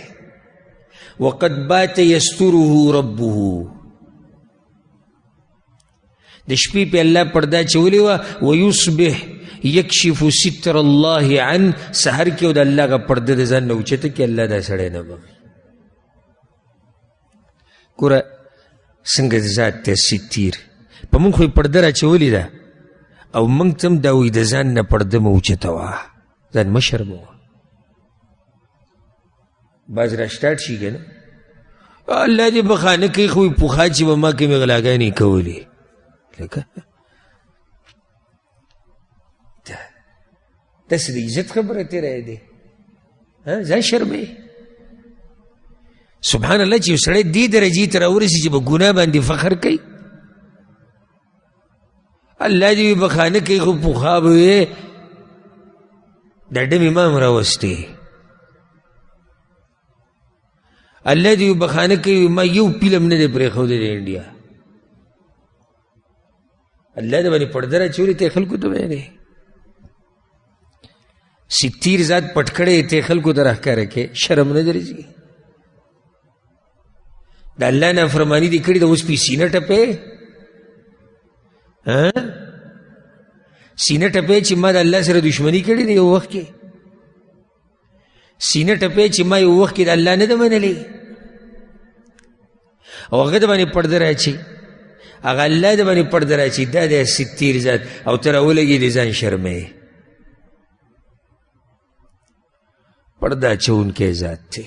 وقد بات یستره ربه، د شپې پې الله پرده اچولې وه. ویصبح یکشف ستر الله عن، سحر کې د الله هغه پرده د ځان نه اوچته کړي، الله دا سړی نه بخښي. ګوره څنګه ذات دی ستیر، په موږ خو یې پرده راچولې ده او موږ ته هم دا وایي د ځان نه پرده مه اوچتوه، ځان مه شرموه. باز راسټارټ شي که نه، الله دې بخښنه کوي، خو پخوا چې به ما کومې غلاګانې کولې، لکه داسې د عزت خبره تېره دی، ځان شرموې. سبحان الله چې یو سړی دې درجې ته راورسي چې په ګناه باندې فخر کوي، الله دې بخښنه کوي، خو پخوا به یې د ډم امام راوستی، الله دې بخښنه کوي، ما یو فلم نه دی پرېښودی د انډیا. الله دې باندې پرده راچولې، ته خلکو ته ویلې ستیر ذات پټ کړی، ته خلکو ته راښکاره کړې، شرم نه درځي. د الله نافرماني دې کړې ده، اوس پې سینه ټپې، سینه ټپې چې ما د الله سره دښمني کړې ده یو وخت کې، سینه ټپې چې ما یو وخت کې د الله نه ده منلې، او هغه د باندې پرده راچي، هغه الله د باندې پرده راچي، دا دی ستیر ذات، او ته راولګې د ځان شرمې. پرده اچوونکی ذات دی.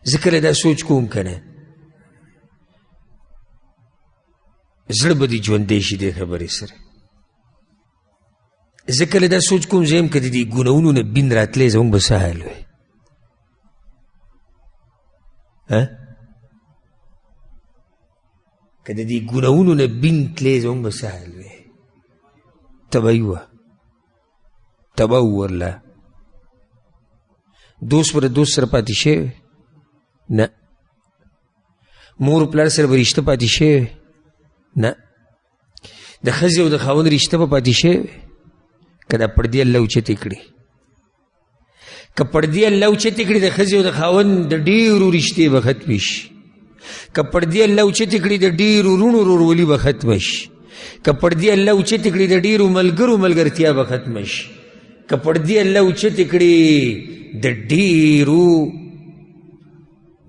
زه کله دا سوچ کوم که نه، زړه به دې ژوندی شي دې خبرې سره. زه کله دا سوچ کوم، زه یم که د دې ګناهونو نه بین راتلی، زموږ به څه حال وي؟ که د دې ګناهونو نه بین تللی، زموږ به څه حال وي؟ تباهي وه، تباه ورله. دوست به د دوست سره پاتې شوی نه، مور پلار سره به رشته پاتې شوی نه، د ښځې او د خاوند رشته به پاتې شوی که دا پردې الله اوچتې کړي. که پردې الله اوچتې کړي، د ښځې او د خاوند د ډېرو رشتې به ختمې شي. که پردې الله اوچتې کړي، د ډېرو وروڼو ورورولي به ختمه شي. که پردې الله اوچتې کړي، د ډېرو ملګرو ملګرتیا به ختمه شي. که پردې الله اوچتې کړي، د ډېرو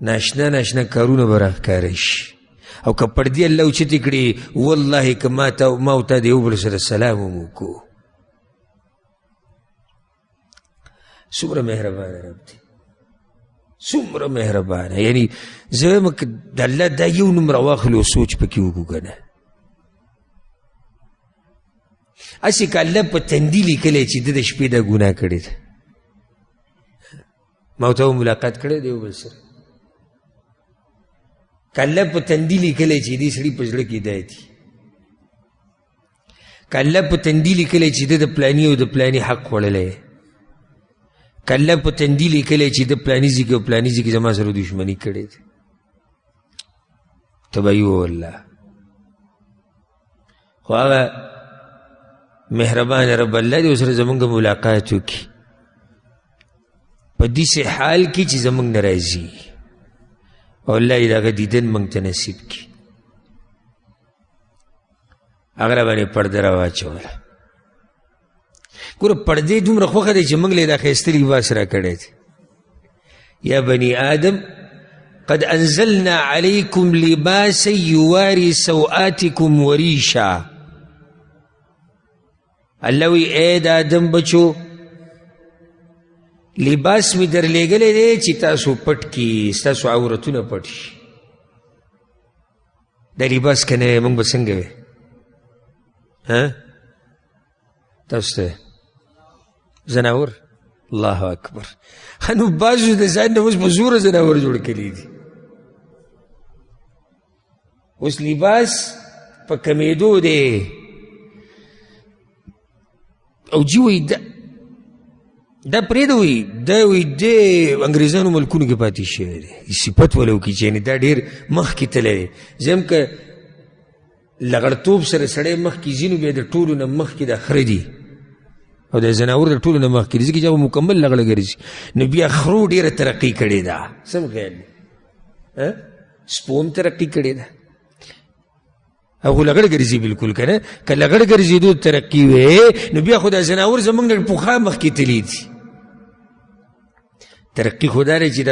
ناشنا ناشنا کارونه به راښکاره شي. او که پردې الله اوچتې کړي، والله که ما او تا د یو بل سره سلام هم وکړو. څومره مهربانه رب دی، څومره مهربانه. یعنی زه وایم که د الله دا یو نوم راواخلو او سوچ پکې وکړو که نه، هسې که الله په تندي لیکلی چې ده د شپې دا ګناه کړې ده، ما ورته ملاقات کړی دی یو بل سره، که الله په تندي لیکلی چې دې سړي په زړه کې دا دي، که الله په تندي لیکلی چې ده د پلاني او د پلاني حق خوړلی، که الله په تندي لیکلی چې ده پلاني ځای کې او پلاني ځای کې زما سره دښمني کړې ده، تباهي وه والله. خو هغه مهربان رب الله دې ورسره زمونږ ملاقات وکړي په داسې حال کې چې زمونږ نه راځي، او الله دې د هغه دیدن موږ ته نصیب کړي. هغه راباندې پرده راواچوله. ګوره پردې دومره خوښه دی چې موږ له یې دا ښایسته لباس راکړی دی. یا بني آدم قد انزلنا علیکم لباسا یواري سوآتکم وریشا. الله وایي ای د آدم بچو، لباس مې درلېږلی دی چې تاسو پټ کړي، ستاسو عورتونه پټ شي. دا لباس که نه وی موږ به څنګه وی؟ تاسو ته ځناور؟ الله اکبر. نو بعضو د ځان نه اوس په زوره ځناور جوړ کړي دي. اوس لباس په کمېدو دی. او جی وایي دا پرېږده، وایي دا وایي دی انګریزانو ملکونو کې پاتې شوی دی، صفت وله وکړي چې یعنې دا ډېر مخکې تللی دی. زه هم که لغړتوب سره سړی مخکې ځي نو بیا د ټولو نه مخکې د خره دي او د ځناور د ټولو نه مخکې دي، ځکه چې هغه مکمل لغړه ګرځي. نو بیا خرو ډېره ترقي کړې ده، سم خیال دی، سپو هم ترقي کړې ده، هغه لغړ ګرځي بالکل که نه. که لغړ ګرځېدو ترقي وي نو بیا خو دا ځناور زموږ نه پخوا مخکې تللي دي. ترقي خو دا دی چې د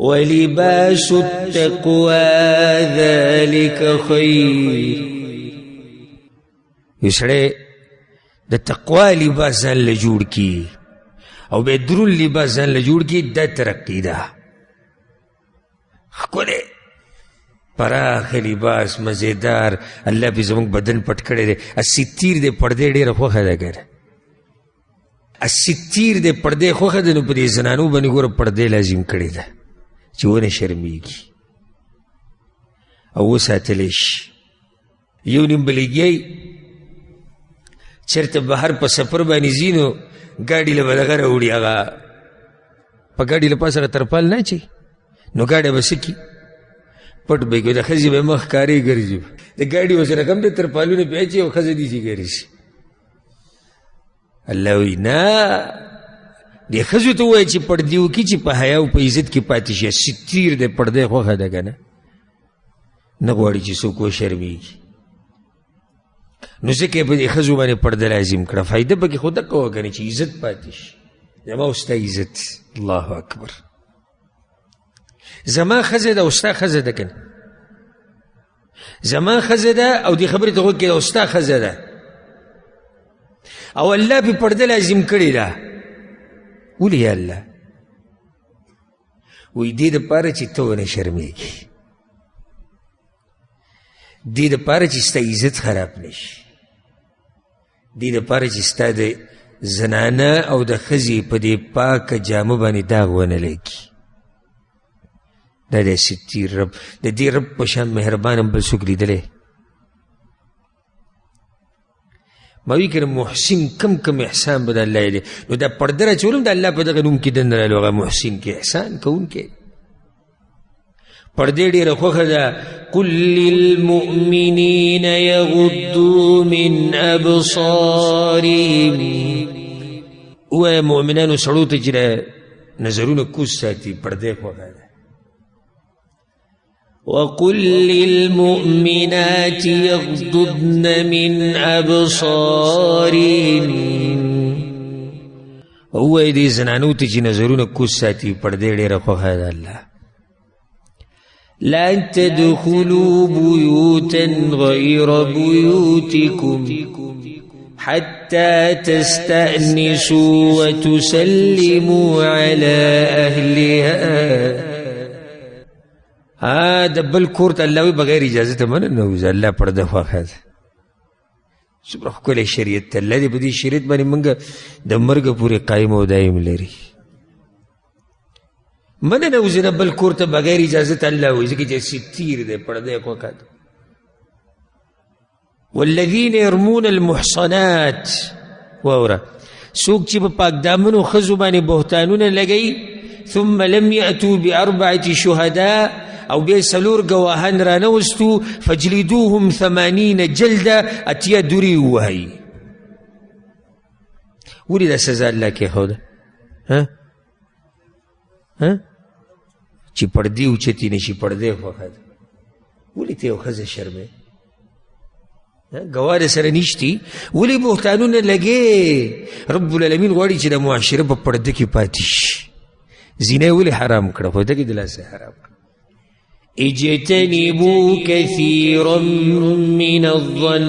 ولباس التقوى ذلك خیر. یو سړی د تقوا لباس ځان له جوړ کړي او بیا درون لباس ځان له جوړ کړي، دا ترقي ده. ښکلی پراخه لباس مزیدار، الله پې زموږ بدن پټ کړی دی. ستیر دی پردې ډېره خوښه ده که نه، ستیر دی پردې خوښه ده، نو په دې زنانو باندې ګوره پردې لازم کړې ده چې ونه شرمېږي او وساتلی شي. یو نیم به لګیای چېرته بهر په سفر باندې ځي نو ګاډي له به دغه راوړي، هغه په ګاډي له پاسه هغه ترپال نه اچوي، نو ګاډی به څه کړي؟ پټ به یې کړي، د ښځې به مخ ښکارې ګرځي، د ګاډي ورسره کوم دی ترپالونه پرې اچوي او ښځه داسې ګرځي. الله وایي نه، دې ښځو ته ووایه چې پردې وکړي چې په حیا او په عزت کې پاتې شي. ستیر دی پردی خوښه ده که نه، نه غواړي چې څوک وشرمېږي، نو ځکه یې په دې ښځو باندې پرده لازم کړه. فایده پکې خو دقه وه که نه چې عزت پاتې شي، زما او ستا عزت. الله اکبر، زما ښځه ده او ستا ښځه ده که نه، زما ښځه ده او دې خبرې ته غوږ کړه او ستا ښځه ده، او الله پې پرده لازم کړې ده. ولې یا الله؟ وایي دې دپاره چې ته ونه شرمېږي، دې دپاره چې ستا عزت خراب نه شي، دې دپاره چې ستا د زنانه او د ښځې په دې پاکه جامه باندې داغ ونه لګي. دا د ستیر رب، د دې رب په شان مهربان هم بل څوک لیدلی؟ ما وی که محسن کم کم احسان به د الله دی، نو دا پرده راچولم د الله په دغه نوم کې دننه راغلو، هغه محسن کې احسان کوونکی. پردې ډېره خوښه ده. قل للمؤمنین یغضوا من ابصارهم، ووایه مؤمنانو سړو ته چې نظرونه کوز ساتي، پردې خوښه ده. وقل للمؤمنات يغضضن من أبصارهن، ووایه دې زنانو ته چې نظرونه کوز ساتي، پردې ډېره خوښه ده الله. لا تدخلوا بيوتا غير بيوتكم حتى تستأنسوا وتسلموا على أهلها. د بل کور ته الله وایي بغیر اجازه ته مه ننوځه، الله پرده خوښه ده. څومره ښکلی شریعت دی، الله دې په دې شریعت باندې موږ د مرګه پورې قایم او دایم لري. مه ننوځې نه بل کور ته بغیر اجازه ته، الله وایي، ځکه چې ستیر دی، پرده یې خوښه ده. والذین يرمون المحصنات، واوره، څوک چې په پاک دامنو ښځو باندې بهتانونه لګوي، ثم لم يأتوا بأربعة شهداء، او بیا څلور ګواهان رانه وستو، فجلدوهم 80 جلده، 80 دورې ووهئ. ولې دا سزا الله کېښوده؟ ها چې پردې اوچتې نه شي، پردې خوښه ده. ولې ته یو ښځه شرمې؟ ګواه سره نشتي، ولې بهتانونه لګې؟ رب العالمین غواړي چې د معاشره په پرده کې پاتې شي. زینه یې ولې حرام کړه؟ خو دغې د لاسه حرام کړه. اجتنبوا كثيرا من الظن،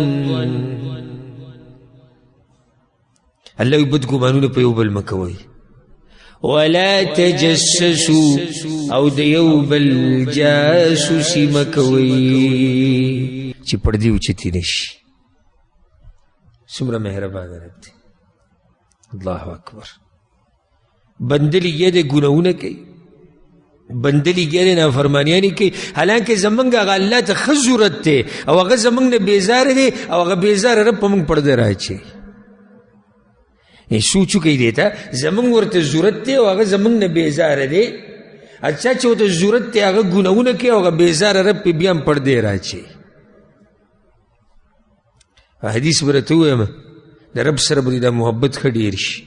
الله وایي بد ګمانونه په یو بل مه کوئ. ولا تجسسوا، او د یو بل جاسوسي مه کوئ چې پردې اوچتې نه شي. څومره مهربانه رب دی، الله اکبر. بنده لګیا دی ګناهونه کوي، بنده لګیا دی نافرمانیانې کوي، حالانکه زمونږ هغه الله ته ښه ضرورت دی او هغه زمونږ نه بېزاره دی، او هغه بېزاره رب په موږ پرده راچوي. سوچ وکړئ دې ته، زمونږ ورته ضرورت دی او هغه زمونږ نه بېزاره دی. اچھا چې ورته ضرورت دی هغه ګناهونه کوي او هغه بېزاره رب پې بیا هم پردې راچوي. حدیث به راته ووایم، د رب سره به دې دا محبت ښه ډېر شي.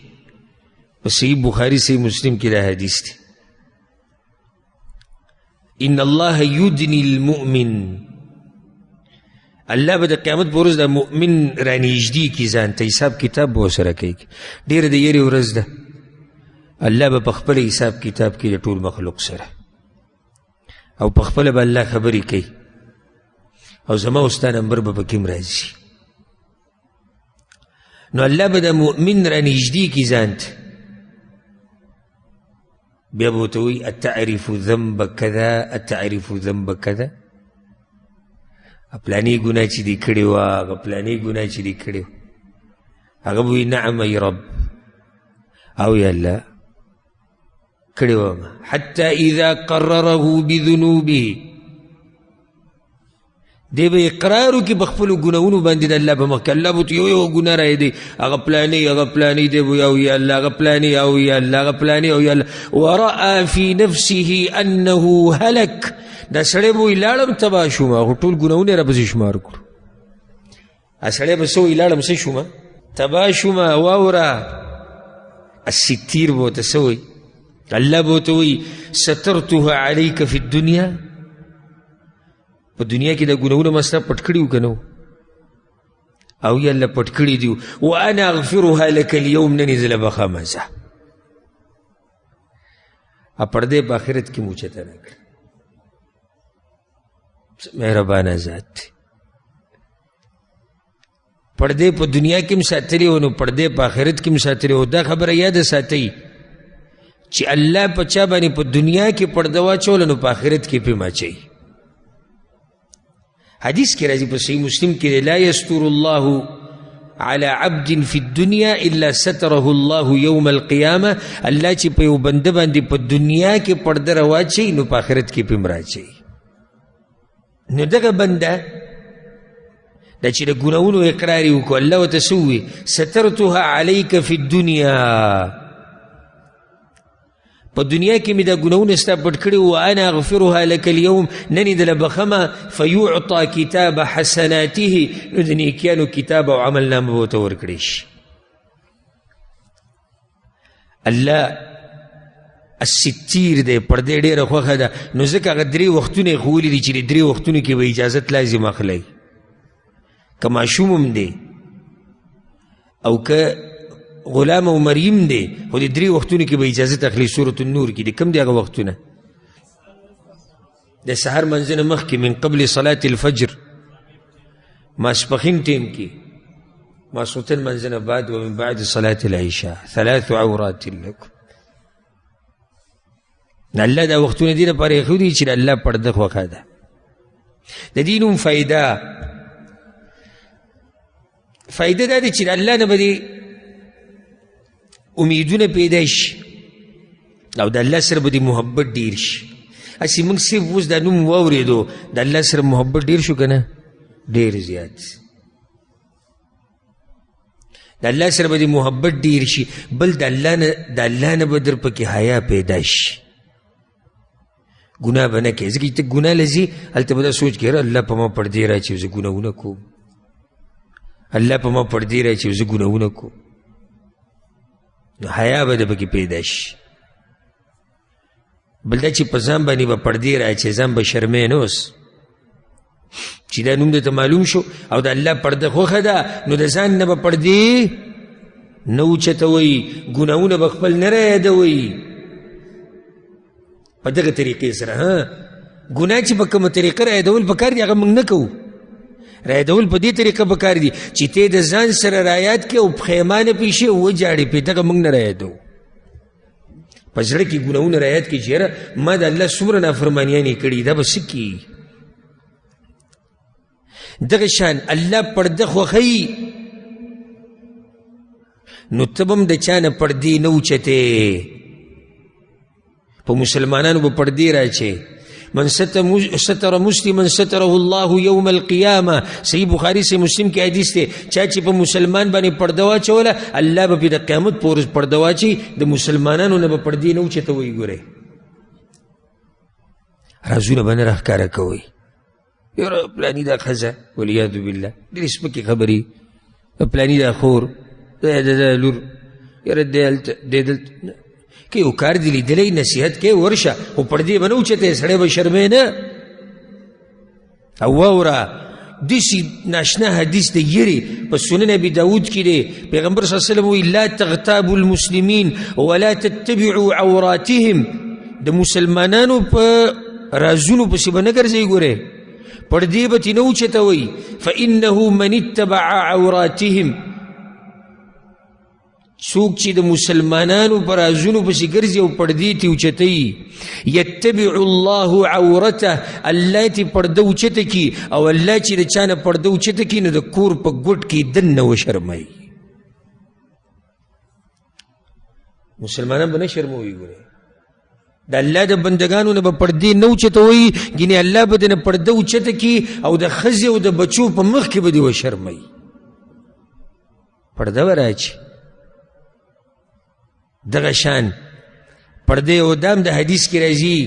په صحیح بخاري صحیح مسلم کې دا حدیث دی. ان الله یدنی المؤمن، الله به د قیامت په ورځ د مؤمن رانږدې کړي ځان ته، حساب کتاب به ورسره کوي. ډېره د یرې ورځ ده، الله به په خپل حساب کتاب کې د ټول مخلوق سره، او په خپله به الله خبرې کوي، او زما او ستا نمبر به پکې هم راځي. نو الله به د مؤمن رانږدې کړي ځان ته، بیا به ورته وایي اتعرف ذنب کذا، اتعرف ذنب کذا، پلانې ګناه چې دې کړې وه، هغه پلانې ګناه چې دې کړې وه. هغه به وایي نعم ای رب، او یا الله کړې وه ما. حتی اذا قرره بذنوبه، دی به اقرار وکړي په خپلو ګناهونو باندې د الله په مخ کې. الله به ورته یو یو ګناه رایادوي، هغه پلانې، هغه پلانې، دی به وایي او یا الله، هغه پلانې، او یا الله، هغه پلانې، او یا الله. ورأى فی نفسه انه هلک، دا سړی به وایي لاړم تباه شوم، خو ټول ګناهونه یې راپسې شمار کړو. دا سړی به څه وایي؟ لاړم څه شوم، تباه شوم. واوره، الستیر به ورته څه وایي؟ الله به ورته وایي سترتها علیک فی الدنیا، په دنیا کې د ګناهونه ما ستا پټ کړي وو که نه وو؟ او یا الله پټ کړي دي وو. وانا اغفرها لک اليوم، نن یې زه له بخښم زه. پردې په آخرت کې مو اوچته نه کړه. مهربانه ذات دی. پردې په دنیا کې هم ساتلی و، نو پردې په آخرت کې هم ساتلی و. دا خبره یاده ساتئ چې الله په چا باندې په دنیا کې پرده واچوله، نو په آخرت کې پرې ماچوي. حدیث کې راځي په صحیح مسلم کې دی، لا یستر الله على عبد في الدنيا إلا ستره الله يوم القيامة. الله چې په یو بنده باندې په دنیا کې پرده راواچوي، نو په آخرت کې پرې هم راچوي. نو دغه بنده دا چې د ګناهونو اقرار یې وکړو، الله ورته څه ووایي؟ سترتها علیک فی الدنیا، په دنیا کې مې دا ګناهونه ستا پټ کړي وو، وانا اغفرها لک اليوم، نن یې درله بخښمه. فیعطی کتاب حسناته، نو د نیکیانو کتاب او عمل نامه به ورته ورکړی شي. الله الستیر دی، پردې ډېره خوښه ده، نو ځکه هغه درې وختونه یې ښوولي دي چې د درې وختونو کې به اجازت لازم اخلئ. که ماشوم هم دی او که غلام او مریم دی، خو د درې وختونو کې به اجازت اخلي. سورة النور کې دي. کوم دی هغه وختونه؟ د سهار منځنه مخکې، من قبل صلاة الفجر، ماسپښین ټیم کې، ماسخوتن منځنه بعد، ومن بعد صلاة العشاء، ثلاث عورات لکم. الله دا وختونه دې لپاره ایښي دي چې د الله پرده خوښه ده. د دې نوم فایده، فایده دا ده چې د الله نه به دې امیدونه پیدا شي، او د الله سره به دې محبت ډېر شي. هسې موږ صرف اوس دا نوم واورېدو، د الله سره محبت ډېر شو که نه؟ ډېر زیات. د الله سره به دې محبت ډېر شي، بل د الله نه به در پکې حیا پیدا شي، ګناه به نه کوې. ځکه چې ته ګناه له ځې، هلته به دا سوچ کوې، الله په ما پردې راچوي زه ګناهونه کوم، الله په ما پردې راچوي زه ګناهونه کوم، نو حیا به د پکې پیدا شي. بل دا چې په ځان باندې به پردې راچوي، ځان به شرمې نه اوس چې دا نوم درته معلوم شو او د الله پرده خوښه ده، نو د ځان نه به پردې نه اوچتوئ، ګناهونه به خپل نه رایادوئ په دغه طریقې سره. ها، ګناه چې په کومه طریقه رایادول پکار دي، هغه موږ نه کوو. رایادول په دې طریقه پکار دي چې ته د ځان سره رایاد کړې او پښیمانه پرې شې او وژاړې پرې، دغه موږ نه رایادوو. په زړه کې ګناهونه رایاد کړې چې یاره ما د الله څومره نافرمانیانې کړي، دا به څه کېږي؟ دغه شان الله پرده خوښوي، نو ته به هم د چا نه پردې نه اوچتې. په مسلمانانو به پردې راچې. من ستر مسلما ستره الله یوم القیامه. صحیح بخاری صحیح مسلم کې حدیث دی، چا چې په مسلمان باندې پرده واچوله، الله به پرې د قیامت په ورځ پرده واچوي، د مسلمانانو نه به پردې نه اوچتوي. ګورئ، رازونه به نه راښکاره کوئ. یاره پلاني دا ښځه، ولیاذ بالله، ډېرې سپکې خبرې د پلاني دا خور، د ده لور، یاره دی هلته دی دلته. که یو کار دې لیدلی، نصیحت کوې، ورشه، خو پردې به نه اوچتې، سړی به شرمې نه. او واوره، داسې ناشنا حدیث د یرې په سنن ابي داود کې دی، پیغمبر صلی الله علیه وسلم وایي لا تغتابوا المسلمین ولا تتبعوا عوراتهم. د مسلمانانو په رازونو پسې به نه ګرځئ، ګورئ پردې به ترې نه اوچتوئ. فإنه من اتبع عوراتهم، څوک چې د مسلمانانو په رازونو پسې ګرځي او پردې ترې اوچتوي، یتبع الله عورته، الله ترې پرده اوچته کړي، او الله چې د چا نه پرده اوچته کړي نو د کور په ګوټ کې دننه وشرموي. مسلمانان به نه شرموي، ګورئ د الله د بندګانو نه به پردې نه اوچتوي، ګینې الله به دنه پرده اوچته کړي او د ښځې او د بچو په مخ کې به دې وشرموي. پرده به راچي. دغه شان پرده یو دام د حدیث کې راځي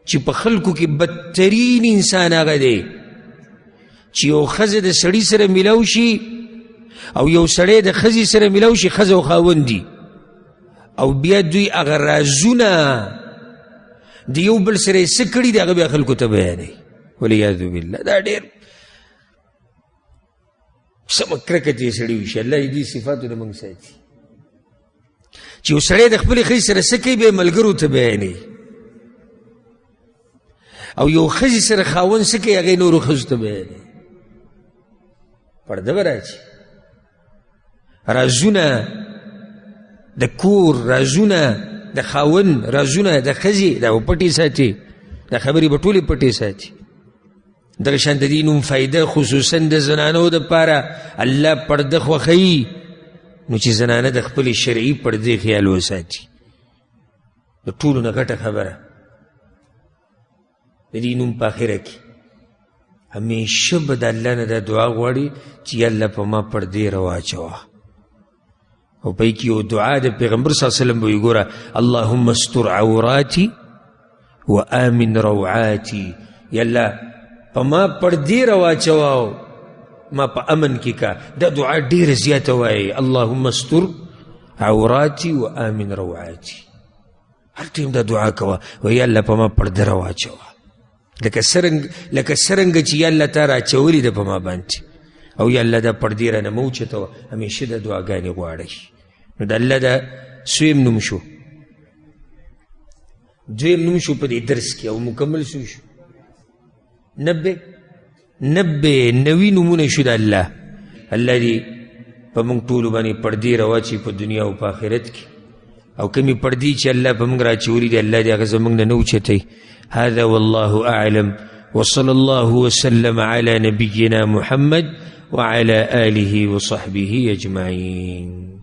چې په خلکو کې بدترین انسان هغه دی چې یو ښځه د سړي سره میلاو شي او یو سړی د ښځې سره میلاو شي، ښځه او خاوند دي، او بیا دوی هغه رازونه د یو بل سره یې څه کړي دي هغه بیا خلکو ته بیانوي. والعیاذ بالله، دا ډېر سمه کرکه ترې سړي وشي. الله یې دې صفاتو نه موږ ساتي چې یو سړی د خپلې ښځې سره څه کوي بیا یې ملګرو ته بیانوي، او یو ښځې سره خاوند څه کوي هغه یې نورو ښځو ته بیانوي. پرده به راچي. رازونه د کور، رازونه د خاوند، رازونه د ښځې، دا به پټې ساتي، دا خبرې به ټولې پټې ساتي. دغه شان د دې نوم فایده خصوصا د زنانو دپاره الله پرده خوښوي، نو چې زنانه د خپلې شرعي پردې خیال وساتي. د ټولو نه غټه خبره د دې نوم په آخره کې همیشه به د الله نه دا دعا غواړي چې یا الله په ما پردې راواچوه. او په کې یو دعا د پیغمبر صلی الله علیه وسلم به وایي، ګوره اللهم استر عوراتي وآمن روعاتي، یا الله په ما پردې راواچوه او ما په امن کې کا. دا دعا ډېره زیاته وایي، اللهم استر عوراتي وآمن روعاتي. هر ټایم دا دعا کوه، وایي یا الله په ما پرده راواچوه، لکه څرنګه چې یا الله تا راچولې ده په ما باندې، او یا الله دا پردې رانه مه اوچتوه. همیشه دا دعاګانې غواړئ. نو د الله دا سویم نوم شو، دویم نوم شو په دې درس کې، او مکمل شو شو نبه نبه نوي نومونه شو د الله. الله دې په موږ ټولو باندې پردې راواچوي په دنیا او په آخرت کې، او کومې پردې چې الله په موږ راچولي دي الله دې هغه زموږ نه نه اوچتوي. هذا والله أعلم، وصلى الله وسلم على نبينا محمد وعلى آله وصحبه أجمعين.